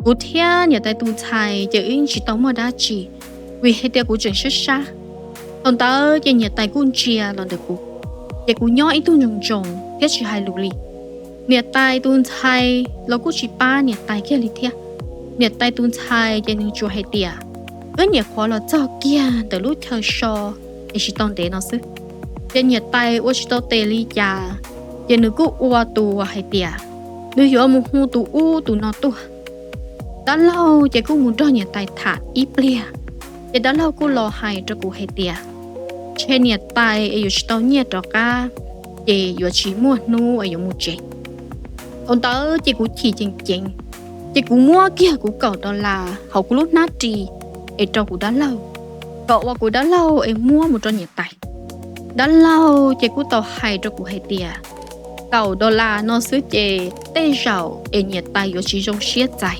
Kuv thiab niam tais tus ntxhais ces wb tsis tau muaj dab tsi, vim hais tias kuv tseem sab sab. Thaum ntawd ces niam tais kuj ntsia los ntawm kuv, ces kuv nyob ib tug ntsoos ntsoos thiab tsis hais lus li. Niam tais tus ntxhais los kuj tsis pab niam tais kiag li thiab. Niam tais tus ntxhais ces nws tsuas hais tias, wb nyuam qhuav los txog kiag ntawm lub chaw so es tsis tau ntev no xwb. Ces niam tais ua tsis tau tes li cas, ces nws kuj ua tus hais tias nws yuav mus hu tus ub tus no tuaj. Dab laug ces kuj mus nrog niam tais tham ib pliag, ces dab laug kuj los hais rau kuv hais tias, ntshe niam tais es yuav tsis tau nyiaj rov qab, ces yuav tsis muaj hnub es yuav mus tsev. Thaum ntawd ces kuv chim ceev ceev, ces kuv muab kiag kuv kaum dollar hauv kuv lub hnab ris es rau kuv dab laug, kom uas kuv dab laug es muab mus rau niam tais. Dab laug ces kuj tau hais rau kuv hais tias, kaum dollar no xwb ces tej zaum es niam tais yuav tsis zoo siab txais,